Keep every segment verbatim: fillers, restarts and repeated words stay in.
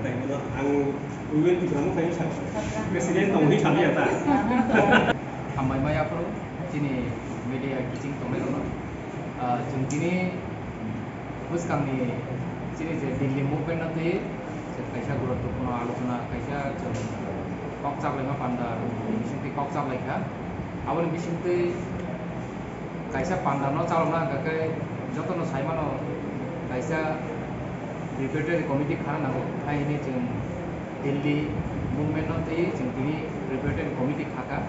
Ang Women Tipra Motha ni president tong hwnwi salia ta. Hambai maya phuru chini media kiching tongnai rokno. Ah, chwng tini bwskangni chini je Delhi movement no twi kaisa guruttwpurno alochona, kaisa chwng kok chaplaima panda ni bisingtwi kok chaplaikha. Aboni bisingtwi kaisa panda no chalokna hwnkha khe jotono sai mano kaisa preparatory committee khana nango, hai hwnwi chwng Delhi movement no twi chwng tini preparatory committee khakha.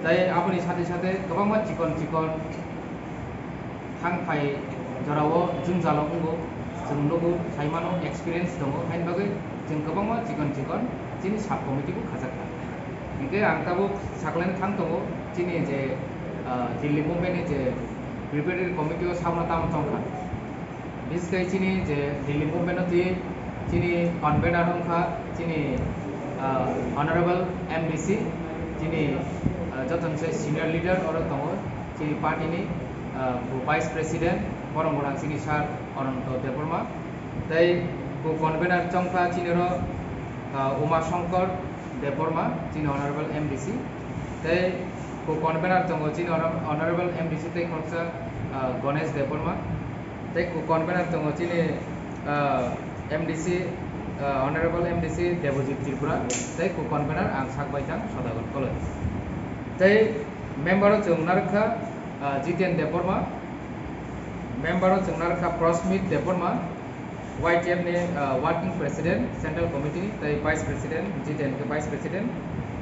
Tai aboni sate sate kwbangma chikon chikon thang phai jorao jwngjalo wngo, chwng nugo, sai mano, experience tongo, haini bagwi chwng kwbangma chikon chikon chini sub committee bo khajakha. Hinkhe ang tabuk saklaina thang tongo, chini je, ah, Delhi movement ni je preparatory committee o sabna tamo tongkha. Biskhe chini je Delhi movement o twi chini convener wngkha chini, ah, Honorable M D C, chini, ah, jotono se senior leader oro tongo, chini party ni, ah, vice president, borok wngkha chini sir Ananto Debbarma, tei co-convener chongkha chini oro, ah, Uma Shankar Debbarma, chini Honorable M D C, tei co-convener tongo chini Honor-, Honorable M D C tei khoroksa, ah, Ganesh Debbarma. Tei co-convener tongo chini, ah, M D C, ah, Honorable M D C Debojit Tripura, tei co-convener ang sak baithang Sodagon Koloi. Tei member o chwng narwkha, ah, Jiten Debbarma, member o chwng narwkha Prosmit Debbarma, Y T F ni, ah, working president, central committee ni, tei vice president, Jiten khe vice president,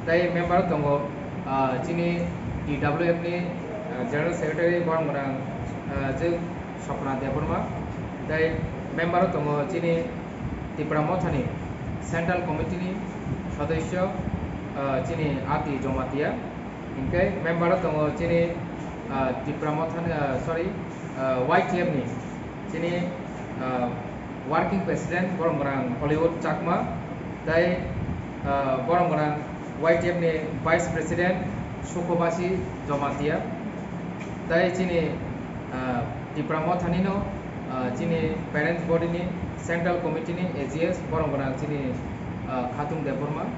tei member o tongo, ah, chini T W F ni, ah, general secretary borok gwnang, ah, je Sopna Debbarma, tei member o tongo chini Tipra Mothani Central Committee ni sodosyo, ah, chini Ati Jomatia, hinkhe member o tongo chini, ah, Tipra Mothani, ah, sorry, ah, Y T F ni chini, ah, working president borok gwnang Hollywood Chakma, tei, ah, borok gwnang Y T F ni vice president Sukhobasi Jomatia, tei chini, ah, Tipra Mothani no, ah, chini parents body ni central committee ni A G S borok gwnang chini, ah, Khatung Debbarma,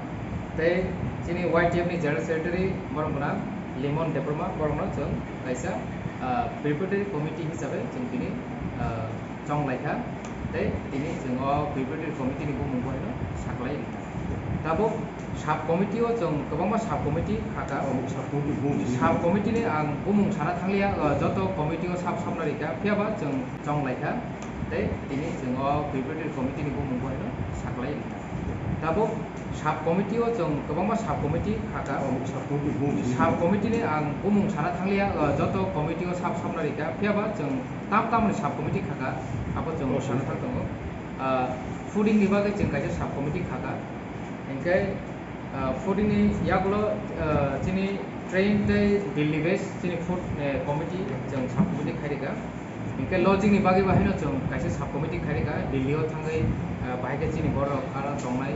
tei chini Y T F ni general secretary borok gwnang Limon Debbarma, borok no chwng kaisa, ah, preparatory committee hisabe chwng tini, ah, chonglaikha, tei tini chwng o preparatory committee ni bumung bo haino saklai rikha. Tabuk sub committee o chwng kwbangma sub committee khakha. Sub committee bumung sub committee ni ang bumung sana thangliya, ah, joto committee o sub sabna rikha, phiyaba chwng chonglaikha, tei tini chwng o preparatory committee ni bumung bo haino saklai rikha. Tabuk sub committee o chwng kwbangma sub committee khakha. Sub committee bumung sub committee ni ang bumung sana thangliya, ah, joto committee o sub sabna rikha, phiyaba chwng tam tamni sub committee khakha, abo chwng sana thang tongo. Ah, fooding ni bagwi chwng kaisa sub committee khakha. Hinkhe, ah, fooding ni yagulo, ah, chini train tei Delhi base chini food, eh, committee chwng sub committee khairikha. Hinkhe lodging ni bagwi bo haino chwng kaisa sub committee khairikha, Delhi o thangwi, ah, bahai khe chini borok aro tongnai,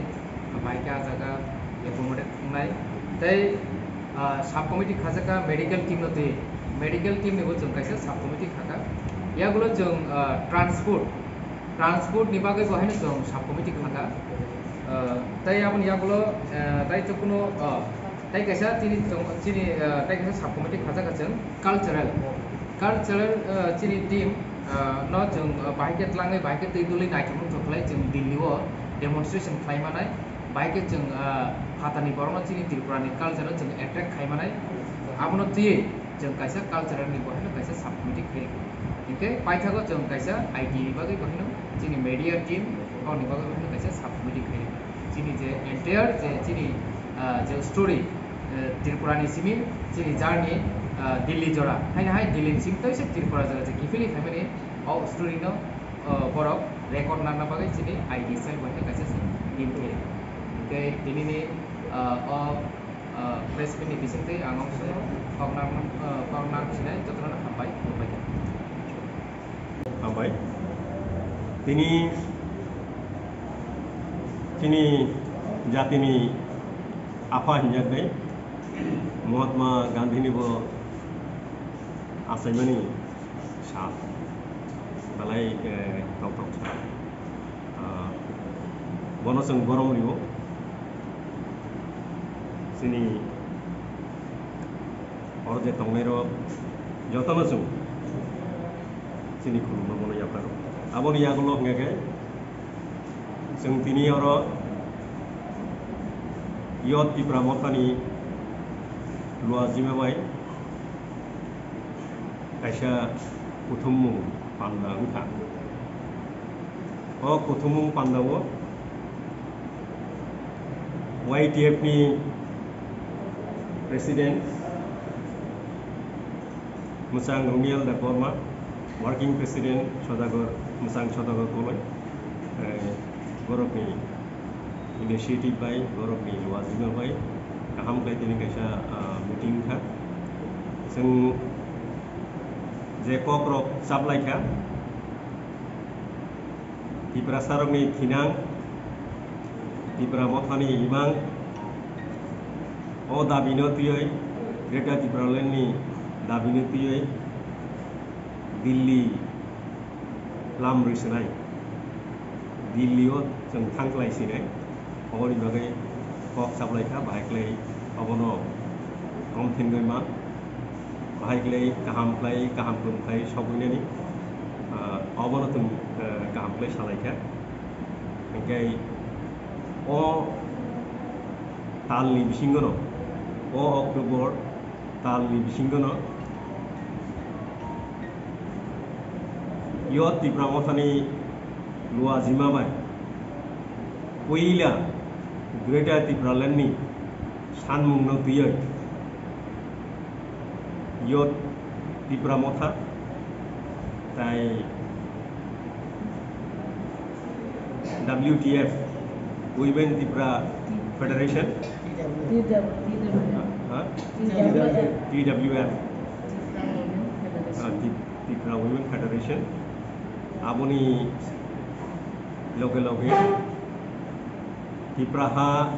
bahai khe ah jaga accommodate wngnai. Tei, ah, sub committee khajakha medical team no twi, medical team ni bo chwng kaisa sub committee khakha. Yagulo chwng, ah, transport, transport ni bagwi bo haino chwng sub committee khakha. Ah, tei aboni yagulo, ah, tei chukunu, ah, tei kaisa chini chwng, chini, ah, tei kaisa sub committee khajakha chwng cultural, cultural, ah, chini team, ah, no chwng, ah, bahai khe tlangwi, bahai khe twi dului naithok nukthok khlai chwng Delhi o demonstration khlai manai, bahai khe chwng, ah, phatarni borokno chini Tripura ni culture no chwng attract khai manai, abono twiwi chwng kaisa cultural ni bo haino kaisa sub committee khai rikha. Hinkhe paithago chwng kaisa I T ni bagwi bo haino chini media team, boni bagwi bo haino kaisa sub committee khai rikha. Chini je entire je chini, ah, je story, eh, Tripura ni simi chini journey, ah, Delhi jora, haino hai Delhi ni simi tei se Tripura jora je kiphilwi phaimani o story no, ah, borok record narwkna bagwi chini I T cell bo haino kaisa chwng team khai rikha. Hinkhe tini ni, ah, o, ah, press meet ni bisingtwi ang o kok narwkna, ah, kok narwk sinai jotono hambai, hambai kha. Hambai. Tini chini jatini apha hinjaknai Mahatma Gandhi ni bo achaimani sal belai, eh, tongthok sal. Ah, Bono chwng borom rio. Chini oro je tongnairok jotono chwng chini khulumno bono yapharo. Aboni yagulo hwnkhe khe chwng tini oro Youth Tipra Mothani luajima bai kaisa kuthumung panda wngkha. O kuthumung pandao Y T F ni President Mwchang Runial Debbarma, Working President Sodagar, Mwchang Sodagar Koloi, eh, borokni initiative bai, borokni luajima bai kaham khlai tini kaisa, ah, meeting wngkha. Chwng je kokrok chaplaikha, Tiprasarokni thinang, Tipra Mothani imang, o dabino twiwi, Greater Tipraland ni dabino twiwi Delhi lam rwi swnai, Delhi o chwng thang khlai sinai, oboni bagwi kok chaplaikha, bahai khlai obono kom thengwi ma. Bahai khlai kaham khlai, kaham tum khlai sogwinani, ah, obono tum, ah, kaham khlai salaikha. Hingkhe o talni bisingono, o October talni bisingono Youth Tipra Mothani luajima bai puila Greater Tipraland ni sanmungno twiwi Youth Tipra Motha tai W T F, Women Tipra Federation, T W F. Ha? T W F. T W F. Ah, Tip-, Tipra Women Federation. Aboni loge loge Tipraha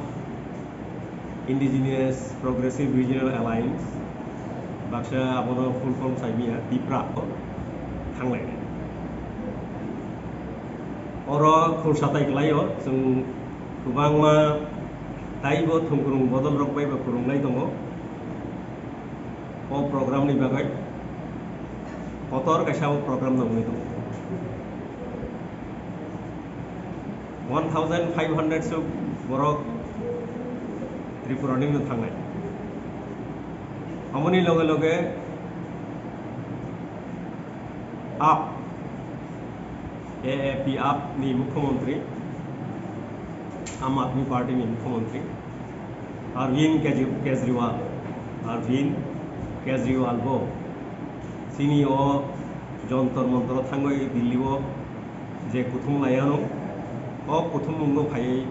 Indigenous Progressive Regional Alliance, baksa abono full form saimia, Tipra thanglai. Oro khursa tai khlaio, chwng kwbangma taibo thwngkwrwng bodol rok bai bo kwrwngnai tongo. O program ni bagwi kotor kaisa o program no wngwi tongo. One thousand five hundred suk borok Tripura ni no thangnai. Amoni loge loge up, A A P up ni mukhyamantri, Aam Aadmi Party ni mukhyamantri, Arvind Kej-, Kejriwal, Arvind Kejriwal bo chini o Jantar Mantar o thangwi Delhi o je kuthum lai ano, o kuthumung no phaiwi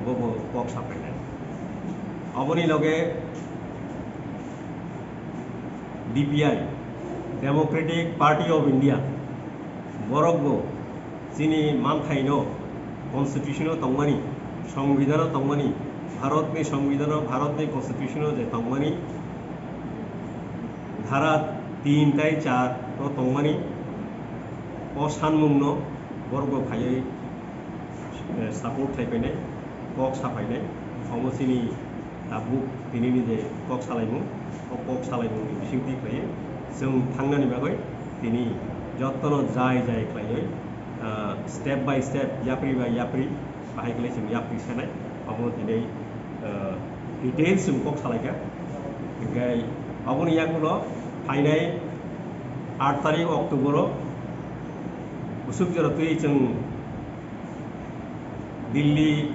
bo bo kok sapainai. Aboni loge D P I, Democratic Party of India, borok bo chini manthaino constitution o tongmani, songbidhano tongmani, Bharatni songbidhano, Bharatni constitution o je tongmani, dhara tin tai char o tongmani, o sanmungno borok bo phaiwi, eh, support khai painai, kok sa painai, omo chini tabuk tinini je kok salaimung, o kok salaimungni bisingtwi khlaiwi chwng thangnani bagwi tini jotono jai jai khlaiwi, ah, step by step, yapri by yapri, bahai khlai chwng yapri sanai, obono tini, ah, details chwng kok salaikha. Hinkhe aboni yagulo phainai aat tarik October o bwswk jora twi chwng Delhi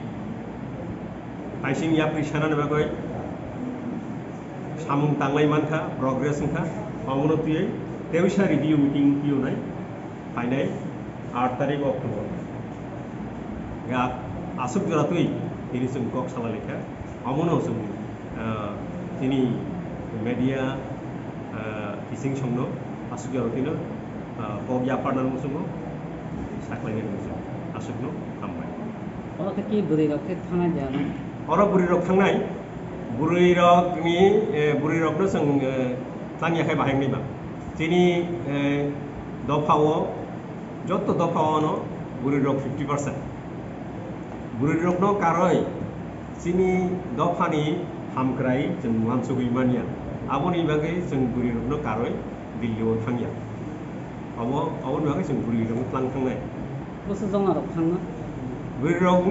phaising yapri sanani bagwi samung tanglai mankha, progress wngkha, omono twiwi tewisa review meeting tiyonai phainai aat tarik October. Ya, aswk jora twi tini chwng kok salai laikha, omono chwng ah, chini media, ah, bising songno aswk jora tino, ah, kok yapharnani muchungo, saklainani muchungo aswkno hambai. Oro khe ki bwrwi rok khe thangnai jana? Oro bwrwi rok thangnai, bwrwi rokni, eh, bwrwi rokno chwng, eh, tang yakhai bahai wngwi ba. Chini, eh, dopha o, jotto dopha o no bwrwi rok fifty percent. Bwrwirokno karwi chini dophani hamkrai chwng uansugwi manya. Aboni bagwi chwng bwrwirokno karwi Delhi-o thangya. Abo, aboni bagwi chwng bwrwirokno tlang thangnai. Bwswk jona rok thangna? Bwrwirok